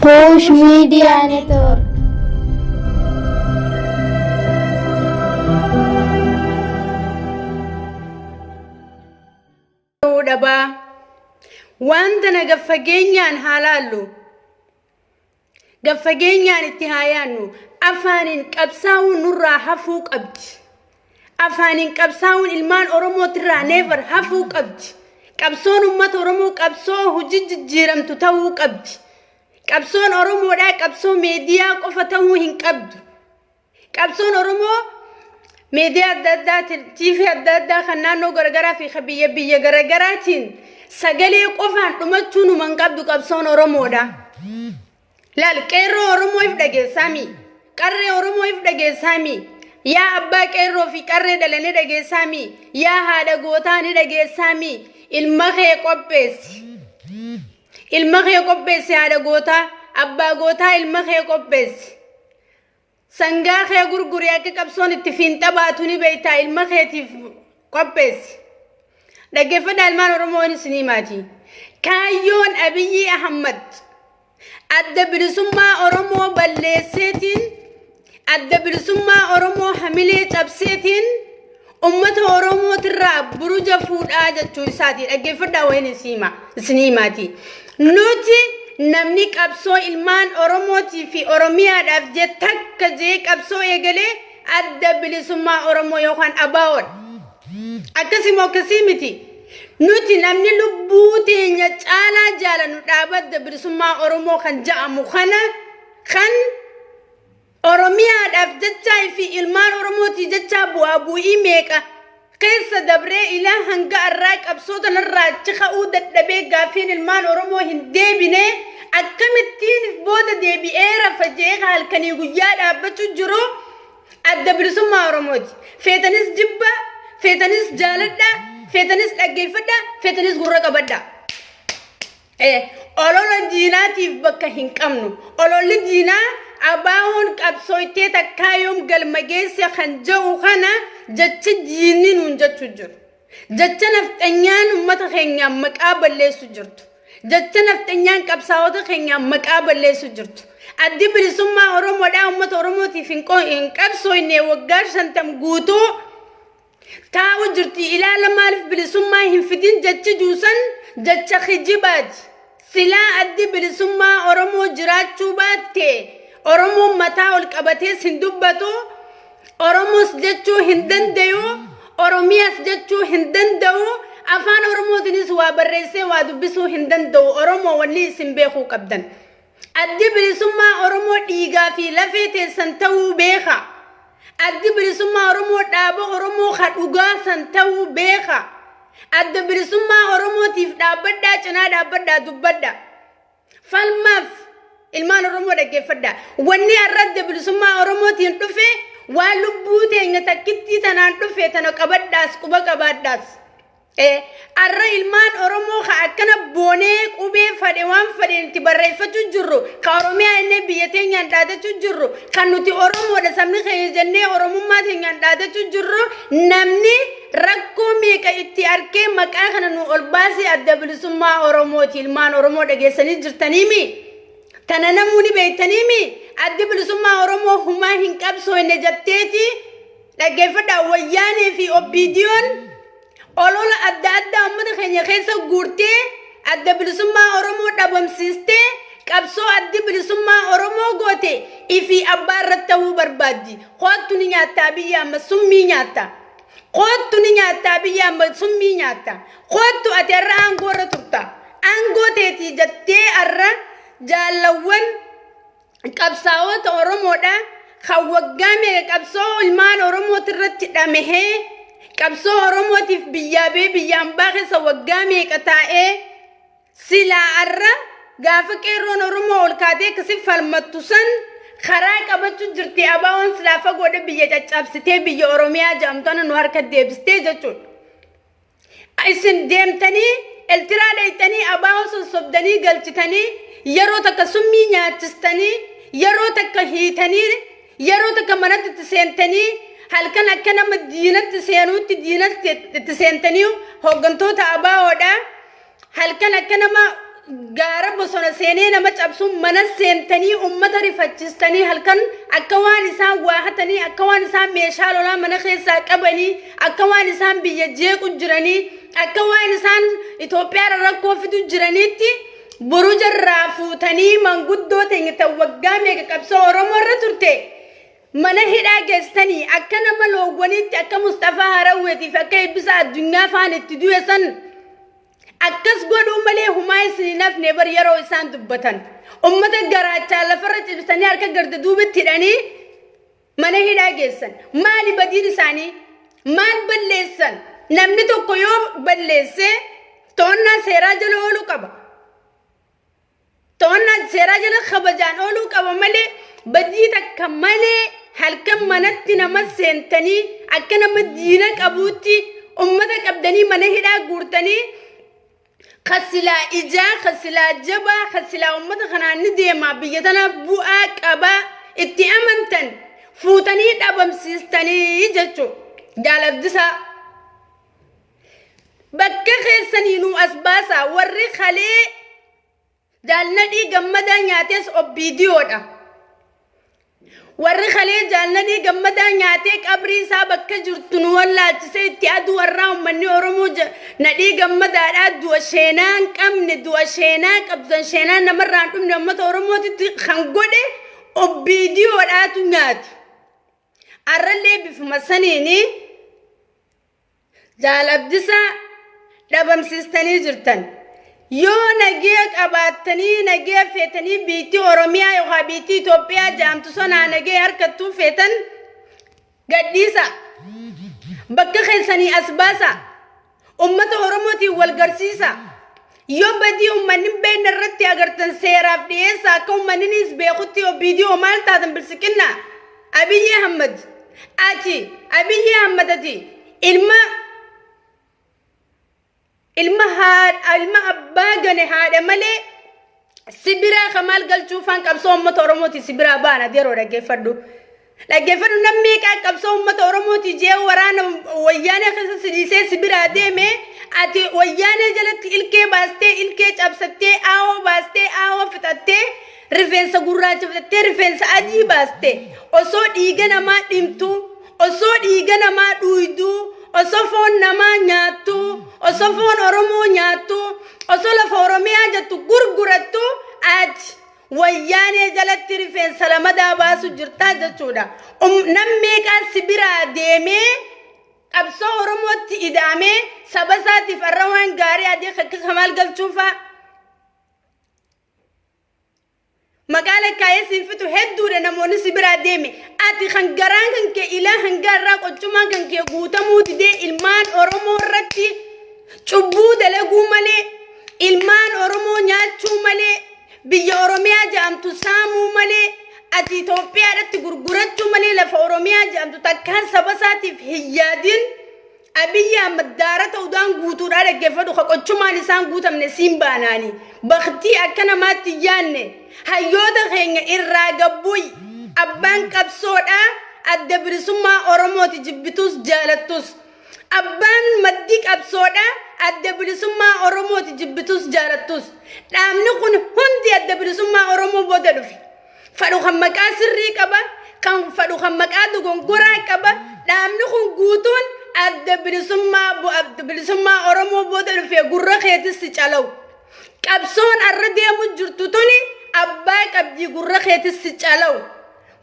Kuush Media Network. Dhabaa waan tana gaffageenyaan haa laallu. Gaffageenyaan itti haa yaannu. Afaaniin qabsaa'uun nurraa hafuu qabdi. Afaaniin qabsaa'uun ilmaan Oromootirraa never hafuu qabdi. Qabsoon uummata Oromoo qabsoo hojii jijjiiramtu ta'uu qabdi. Qabsoon Oromoodhaa qabsoo meediyaa qofa ta'uu hin qabdu. Qabsoon Oromoo miidiyaa adda addaatiin, TV adda addaa kan naannoo garagaraa fi kan biyya biyya garagaraatiin sagalee qofaan dhumachuu numa hin qabdu qabsoon Oromoodha. Laal qeerroo Oromoo if dhageessaami. Qarree Oromoo if dhageessaami. Yaa abbaa qeerroo fi qarree dhala ni dhageessaami. Yaa haadha gootaa ni dhageessaami. Ilma kee qopheessi. Ilma kee qopheessi haadha gootaa. Abbaa gootaa ilma kee qopheessi. Sangaa kee gurguri akka qabsoon itti fiinxa baatu ni beektaa ilma keetiif qopheessi. Dhaggeeffadhaa ilmaan Oromoo inni isinii maati. Kaayyoon Abiyyi Ahmad adda bilisummaa Oromoo balleesseetiin adda bilisummaa Oromoo hamilee cabseetiin ummata Oromootirraa buruja fuudhaa jechuu isaati. Dhaggeeffadhaa wayin isinii himaati. Nuti namni qabsoo ilmaan Oromootii fi Oromiyaadhaaf jee takka jee qabsoo eegalee adda bilisummaa Oromoo yookaan ABOdha. Akkasii akkasii miti. Nuti namni lubbuu teenya caalaa jaalannu dhaaba adda bilisummaa Oromoo kan ja'amu kana kan Oromiyaadhaaf jechaa fi ilmaan Oromootii jechaa bu'aa bu'ii meeqa keessa dabree ilaa hanga arraa qabsoo tanarraa achi ka'uu dadhabee gaaffiin ilmaan Oromoo hin deebine akkamittiin booda deebi'ee rafa jee halkanii guyyaa dhaabbachuu jiru adda bilisummaa Oromooti. Feetanis jibba, feetanis jaaladha, feetanis dhaggeeffadha, feetanis gurra qabadha. Olola diinaatiif bakka hin qabnu. Ololli diinaa abaawoon qabsooytee takkaa yoom galma geesse kan jedhu kana jecha diinni nuun jechuu jiru. Jecha nafxanyaan uummata keenyaan maqaa balleessu jirtu. Jecha nafxanyaan qabsaa'ota keenyaan maqaa balleessu jirtu. Addi bilisummaa Oromoodhaa uummata Oromootiif hin qabsooyne waggaa 50 guutuu taa'u jirti ilaala maaliif bilisummaa hin fidin jechi juusan jecha kijibaati. Silaa addi bilisummaa Oromoo jiraachuu baatte Oromoon mataa ol qabatees hin dubbatu, Oromoos jechuu hin dandayu, Oromiyaas jechuu hin danda'u, afaan Oromootiinis waa barreessee waa dubbisuu hin danda'u. Oromoo wanni isin beekuu qabdan. Addi bilisummaa Oromoo dhiigaa fi lafee teessan ta'uu beeka. Addi bilisummaa Oromoo dhaaba Oromoo ka dhugaa san ta'uu beeka. Adda bilisummaa Oromootiif dhaabbadhaa cinaa dhaabbadhaa dubbadha. Falmaaf ilmaan Oromoo dhaggeeffadhaa. Wanni har'a adda bilisummaa Oromootiin dhufe waan lubbuu teenya takkittii tanaan dhufe tana qabadhaas quba qabaadhaas. Arra ilmaan Oromoo ka akkana boonee qubee fadhe waan fadheen itti barreeffachuu jirru, ka Oromiyaa innee biyya teenyaan dhaadachuu jirru, kan nuti Oromoodha sabni keenya jennee Oromummaa teenyaan dhaadachuu jirru, namni rakkoo meeqa itti arkee maqaa kana nu ol baasee adda bilisummaa Oromooti. Ilmaan Oromoo dhageessanii jirtaniimi? Tana namuu ni beektaniimi? Addi bilisummaa Oromoo humaa hin qabsooyne jetteeti dhaggeeffadhaa wayyaanee fi OPDOn olola adda addaa uummata keenya keessa guurtee adda bilisummaa Oromoo dhabamsiistee qabsoo addi bilisummaa Oromoo goote ifii abbaa irratti ta'uu barbaaddi. Koottu ni nyaattaa biyya amma summii nyaatta. Koottu ni nyaattaa biyya amma summii nyaatta. Koottu ati har'a aangoo irra turta. Aangoo teetii jettee har'a jaallawwan qabsaa'ota Oromoodha kan waggaa meeqa qabsoo ilmaan Oromooti irratti dhamahee qabsoo Oromootiif biyyaa bee biyya ambaa keessa waggaa meeqa taa'ee silaa arra gaafa qeerroon Oromoo ol kaatee akkasi falmattu san karaa qabachuu jirti abaawoon silaa fagoodha biyya caccabsitee biyya Oromiyaa jedhamtu ana nu harka deebistee jechuudha. Isin deemtanii Eltiraa dheeyxanii abaa'oo sossobdanii galchitanii yeroo takka summii nyaachistanii yeroo takka hiitanii yeroo takka manatti itti seentanii halkan akka nama diinatti seenuutti diinatti itti seentanii hooggantoota abaa'oodha. Halkan akka nama gaara bosona seenee nama cabsuun mana seentanii ummata rifachistanii halkan akka waan isaan waa hatanii, akka waan isaan meeshaa lolaa mana keessaa qabanii, akka waan isaan biyya jeequ jiranii, akka waan isaan Itoophiyaarra rakkoo fidu jiraniitti buruja irraa fuutanii manguddoo teenya tan waggaa meeqa qabsoo Oromoo irra turte mana hidhaa geessitanii akka nama loowwaniitti, akka Musxafaa Harawweetiif akka Eebbisaa Addunyaa faan itti du'e san akkas godhuu malee humaa isin hin hafne bar. Yeroo isaan dubbatan ummata garaachaa lafarra cibsanii harka garda duubatti hidhanii mana hidhaa geessan. Maali badiin isaanii? Maal balleessan? Namni tokko yoo balleesse to'annaa seeraa jala ooluu qaba. To'annaa seeraa jala kabajaan ooluu qaba malee badii takka malee halkan manatti nama seentanii akka nama diina qabuutti ummata qabdanii mana hidhaa guurtanii, kasilaa ijaa, kasilaa jabaa, kasilaa ummata kanaan ni deema, biyya tanaaf bu'aa qabaa itti amantan fuutanii dhabamsiistanii jechuudha. Jaal Abdisaa, bakka keessanii nu as baasaa. Warri kalee Jaal Nadhii Gammadaa nyaates OPDOdha. Warri kalee Jaal Nadhii Gammadaa nyaatee qabrii isaa bakka jirtu nu wallaalchisee itti aduu har'aa uummanni Oromoo Nadhii Gammadaadhaa du'a sheenaa hin qabne, du'a sheenaa qabdan, sheenaa namarraa hin dhumne uummata Oromootitti kan godhe OPDOdhaatu nyaate. Har'allee bifuma saniini Jaal Abdisaa dhabamsiistanii jirtan. Yoo nagee qabaattanii, nagee feetanii, biitti Oromiyaa yookaan biitti Itoophiyaa jedhamtu sonaa nagee harkattuu feetan, gadhiisa. Bakka keessanii as baasa. Uummata Oromootiin wal garsiisa. Yoo badii uummanni hin beekne irratti agartan seeraaf dhiyeessa, akka uummanninis beekutti. OPDO maal taatan? Bilsiqinnaa Abiyyi Ahmad, ati Abiyyi Ahmad, ati ilma haadha, ilma abbaa gane, haadha malee si biraa kamaal galchuufaan qabsoo uummata Oromooti si biraa ba'an. Ati yeroo dhaggeeffadhu. Dhaggeeffadhu, namni meeqaa qabsoo uummata Oromooti jee waraana Wayyaanee keessa si dhiisee si biraa deeme. Ati Wayyaanee jalatti ilkee baastee, ilkee cabsattee, aawoo baastee, aawoo fixattee, rifeensa gurraacha fixattee, rifeensa adii baaste, osoo dhiiga namaa dhimtu, osoo dhiiga namaa dhuyduu, osoo foon namaa nyaattu, osoo foon Oromoo nyaattu, osoo lafa Oromiyaa jettu gurgurattu, ati Wayyaanee jalatti rifeensa lamadaa baasu jirtaa jechuudha. Nam meeqaa si biraa deemee qabsoo Oromootti ida'amee saba isaatiif har'a waan gaarii adii akka kamaal galchuufaa maqaa lakkaa'ee siin fixu hedduudha namoonni si biraa deeme. Ati kan garaan kan kee ilaa hanga irraa qochumaan kan kee guutamuu didee ilmaan Oromoo irratti cubbuu dalaguu malee, ilmaan Oromoo nyaachuu malee, biyya Oromiyaa jedhamtu saamuu malee, ati Itoophiyaadhatti gurgurachuu malee lafa Oromiyaa jedhamtu takkaan saba isaatiif hin yaadin. Abiyyi Ahmad daara ta'uudhaan guutuudhaa dhaggeeffadhu, ka qochumaan isaan guutamne siin baanaani. Baktii akka namaatti hin yaanne hayyoota keenya irraa gabbuy. Abbaan qabsoodhaa Adda Bilisummaa Oromooti, jibbitus jaalattus. Abbaan maddi qabsoodhaa Adda Bilisummaa Oromooti, jibbitus jaalattus. Dhaabni kun hundi Adda Bilisummaa Oromoo booda dhufe. Fadhu kan maqaa sirrii qaba, kan fadhu kan maqaa dogongoraa qaba. Dhaabni kun guutuun Adda Bilisummaa Oromoo booda dhufe, gurra keetis si calawu. Qabsoon arra deemu jirtu tuni abbaa qabdii, gurra keetis si calawu.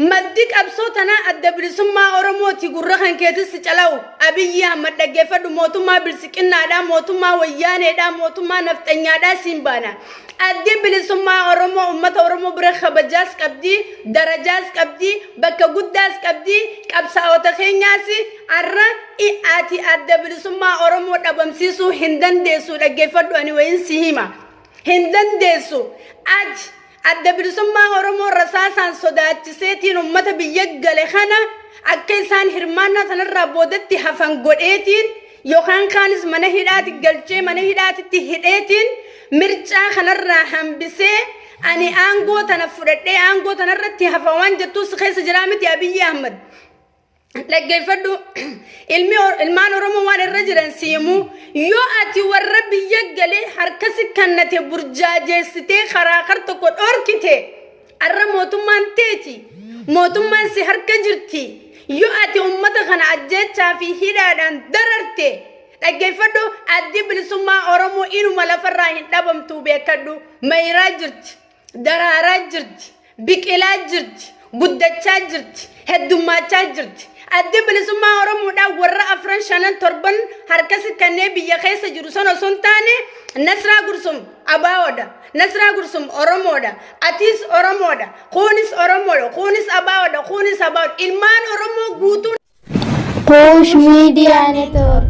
Maddi qabsoo tanaa Adda Bilisummaa Oromooti, gurra kan keetis si calawu. Abiyyi Ahmad, dhaggeeffadhu, mootummaa bilsiqinnaadhaa, mootummaa Wayyaaneedhaa, mootummaa nafxanyaadhaa siin baana. Addi Bilisummaa Oromoo uummata Oromoo bira kabajaas qabdi, darajaas qabdi, bakka guddaas qabdi, qabsaa'ota keenyaas. Arra ati Adda Bilisummaa Oromoo dhabamsiisuu hin dandeessu. Dhaggeeffadhu, ani wayin si hima. Hin dandeessu. Ati Adda Bilisummaa Oromoo rasaasaan sodaachiseetiin uummata biyya gale kana akka isaan hirmaannaa sanarraa boodatti hafan godheetiin, yookaan kaanis mana hidhaati galchee mana hidhaatitti hidheetiin mircaa kanarraa hambisee ani aangoo tana fudhadhee aangoo tanarratti hafa waan jettus keessa jiraa miti, Abiyyi Ahmad. Dhaggeeffadhu, ilmi ilmaan Oromoo waan irra jiran siimuu, yoo ati warra biyya galee harka si kannate burjaajeessitee karaa kar tokko dhorkite, arra mootummaan teeti, mootummaan si harka jirti. Yoo ati ummata kana ajjeechaa fi hidhaadhaan dararte, dhaggeeffadhu, Addi Bilisummaa Oromoo inuma lafarraa hin dhabamtuu beekadhu. Mayiraa jirti, daraaraa jirti, biqilaa jirti, guddachaa jirti, heddummaachaa jirti. Addi Bilisummaa Oromoodhaan warra afran, shanan, torban harka sikkannee biyya keessa jiru sana osoo hin taane, Nasraa Gursum Abaawoodha. Nasraa Gursum Oromoodha. Atiis Oromoodha. Kunis Oromoodha. Kunis Abaawoodha. Kunis Abaawoodha. Ilmaan Oromoo guutuun. Kuush Media Network.